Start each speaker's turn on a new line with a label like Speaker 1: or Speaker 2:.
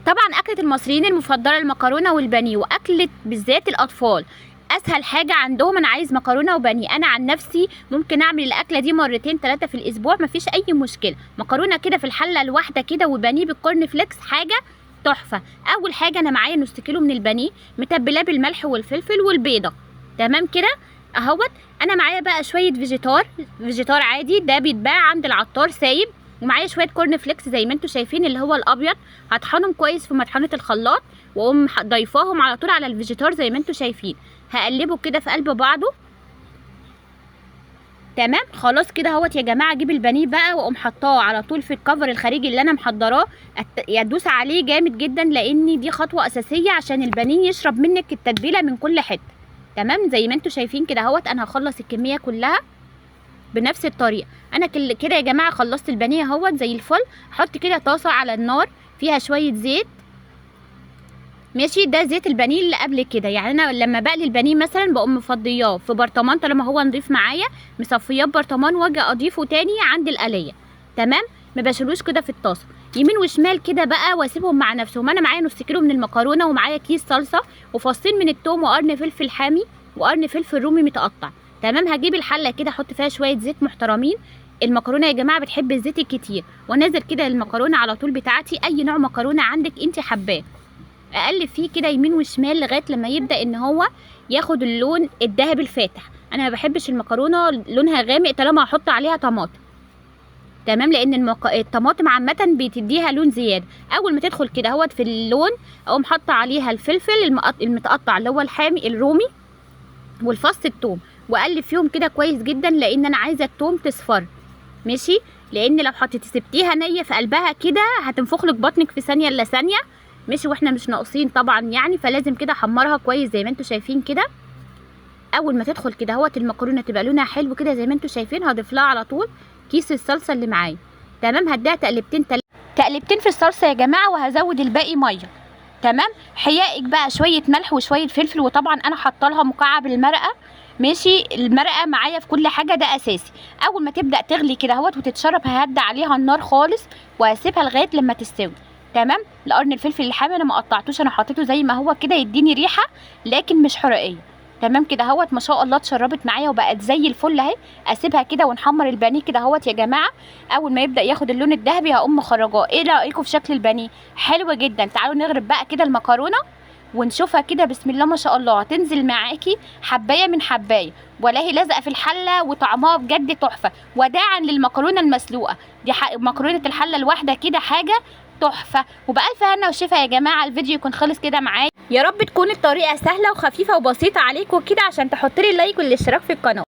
Speaker 1: طبعا اكله المصريين المفضلة المكرونه والبانيه، واكله بالذات الاطفال اسهل حاجة عندهم، انا عايز مكرونه وبانيه. انا عن نفسي ممكن اعمل الاكلة دي مرتين 3 في الاسبوع، مفيش اي مشكلة. مكرونه كده في الحلة الواحدة كده وبانيه بال corn flakes، حاجة تحفة. اول حاجة انا معايا نص كيلو من البانيه متبلاه بالملح والفلفل والبيضة، تمام كده اهوت. انا معايا بقى شوية فيجيتار، فيجيتار عادي ده بيتباع عند العطار سايب، ومعايا شوية corn flakes زي ما انتم شايفين اللي هو الابيض، هطحنهم كويس في مطحنه الخلاط واقوم ضايفاهم على طول على الفيجيتار زي ما انتم شايفين. هقلبه كده في قلب بعضه، تمام. خلاص كده اهوت يا جماعة. اجيب البانيه بقى واقوم حطاه على طول في ال cover الخارجي اللي انا محضراه، ادوس عليه جامد جدا لان دي خطوة اساسية عشان البانيه يشرب منك التتبيله من كل حتة، تمام. زي ما انتم شايفين كده اهوت. انا هخلص الكمية كلها بنفس الطريقة. انا كده يا جماعة خلصت البانيه اهوت زي الفل. احط كده طاسه على النار فيها شوية زيت، ماشي. ده زيت البانيه اللي قبل كده، يعني انا لما بقلي البانيه مثلا بقوم مفضياه في برطمان طالما هو نضيف معايا، مصفياه ببرطمان واجي اضيفه تاني عند القليه، تمام. ما بشيلوش كده في الطاسه يمين وشمال كده بقى واسيبهم مع نفسهم. انا معايا نص كيلو من المكرونه، ومعايا كيس صلصه، وفصين من التوم، وقرن فلفل حامي، وقرن فلفل رومي متقطع، تمام. هجيب الحلة كده احط فيها شوية زيت محترمين. المكرونه يا جماعة بتحب الزيت الكتير، وانزل كده المكرونه على طول بتاعتي، اي نوع مكرونه عندك انت حباه، اقلب فيه كده يمين وشمال لغاية لما يبدا ان هو ياخد اللون الذهبي الفاتح. انا ما بحبش المكرونه لونها غامق طالما هحط عليها طماطم، تمام، لان الطماطم عامة بتديها لون زيادة. اول ما تدخل كده اهوت في اللون اقوم حاطه عليها الفلفل المتقطع اللي هو الحامي الرومي والفص الثوم، واقلب فيهم كده كويس جدا لان انا عايزه الثوم تصفر، ماشي. لان لو حطيتي سبتيها نيه في قلبها كده هتنفخ لك بطنك في ثانية الا ثانية، ماشي، واحنا مش ناقصين طبعا يعني، فلازم كده احمرها كويس زي ما انتم شايفين كده. اول ما تدخل كده اهوت المكرونه تبقى لونها حلو كده زي ما انتم شايفين، هضيف لها على طول كيس الصلصه اللي معايا، تمام. هديها تقلبتين تقلبتين في الصلصه يا جماعة، وهزود الباقي مية، تمام. حيائك بقى شوية ملح وشوية فلفل، وطبعا انا حاطه لها مكعب المرقه، ماشي. المرقه معايا في كل حاجة، ده اساسي. اول ما تبدا تغلي كده اهوت وتتشرب ههدي عليها النار خالص وهسيبها لغاية لما تستوي، تمام. القرن الفلفل الحامي انا ما قطعتوش، انا حطيته زي ما هو كده يديني ريحه لكن مش حرقيه، تمام كده اهوت. ما شاء الله اتشربت معايا وبقت زي الفل اهي. اسيبها كده ونحمر البانيه كده اهوت يا جماعة. اول ما يبدا ياخد اللون الذهبي هقوم مخرجاه. ايه رايكم في شكل البانيه؟ حلو جدا. تعالوا نغرب بقى كده المكرونه ونشوفها كده. بسم الله ما شاء الله، هتنزل معاكي حبايه من حبايه، ولا هي لازقه في الحلة، وطعمها بجد تحفة. وداعا للمكرونه المسلوقه دي، مكرونه الحلة الواحدة كده حاجة تحفة. وبألف هنا وشفا يا جماعة. الفيديو يكون خلص كده معايا، يا رب تكون الطريقة سهلة وخفيفة وبسيطة عليكم كده عشان تحطوا لي اللايك والاشتراك في القناة.